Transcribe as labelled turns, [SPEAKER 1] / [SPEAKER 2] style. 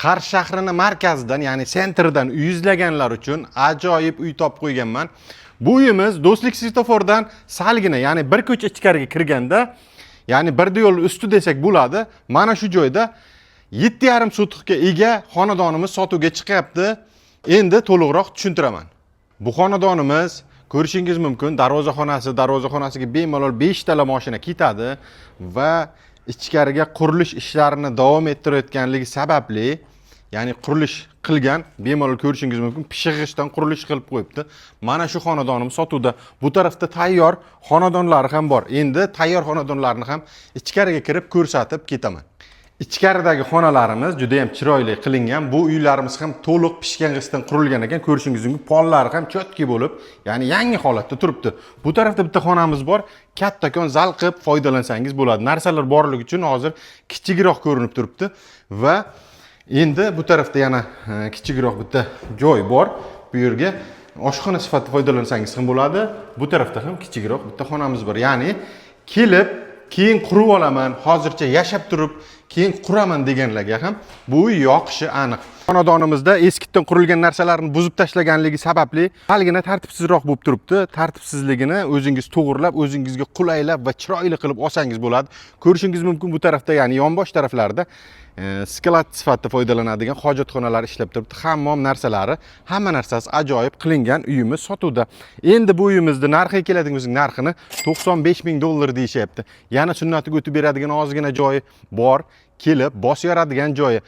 [SPEAKER 1] Qarshi shahrini markazidan, ya'ni центр dan uy izlaganlar uchun ajoyib uy topib qo'yganman. Bu uyimiz Do'stlik svetofordan salgina, ya'ni bir ko'cha ichkariga kirganda, ya'ni bir yo'l usti desak bo'ladi. Mana shu joyda 7,5 sotixga ega xonadonimiz sotuvga chiqyapti. Endi to'liqroq tushuntiraman. Bu xonadonimiz, ko'rishingiz mumkin, darvozaxonasi, darvozaxonasiga bemalol 5 tala mashina ketadi va ichkariga qurilish ishlarini davom ettirayotganligi sababli, ya'ni qurilish qilgan, bemalol ko'rishingiz mumkin, pishiq g'ishtdan qurilish qilib qo'yibdi. Mana shu xonadonimiz sotuvda. Bu tarafda tayyor xonadonlari ham bor. Endi tayyor xonadonlarni ham ichkariga kirib ko'rsatib ketaman. Ichkaridagi xonalarimiz juda ham chiroyli qilingan. Bu uylarimiz ham to'liq pishgan g'ishtdan qurilgan ekan. Ko'rishingiz mumkin, pollari ham чёткий bo'lib, ya'ni yangi holatda turibdi. Bu tarafda bitta xonamiz bor. Kattakon zal qilib foydalansangiz bo'ladi. Narsalar borligi uchun hozir kichikroq ko'rinib turibdi va endi bu tarafda yana kichikroq bitta joy bor. Bu yerga oshxona sifatida foydalansangiz ham bo'ladi. Bu tarafda ham kichikroq bitta xonamiz bor. Ya'ni kelib keyin qurib olaman, hozircha yashab turib keyin quraman deganlarga ham bu uy yoqishi aniq. Xonadonimizda eskitdan qurilgan narsalarni buzib tashlaganligi sababli salgina tartibsizroq bo'lib turibdi. Tartibsizligini o'zingiz to'g'irlab, o'zingizga qulaylab va chiroyli qilib olsangiz bo'ladi. Ko'rishingiz mumkin, bu tarafda, ya'ni yonbosh taraflarida склад sifatida foydalanadigan hojatxonalar ishlab turibdi. Hammom narsalari, hamma narsasi ajoyib qilingan uyimiz sotuvda. Endi bu uyimizni narxiga keladigan bo'lsak, narxini 95 ming dollar deyishyapti. Yana sunnatiga o'tib beradigan ozgina joyi bor. Kelib bos yoradigan joyi.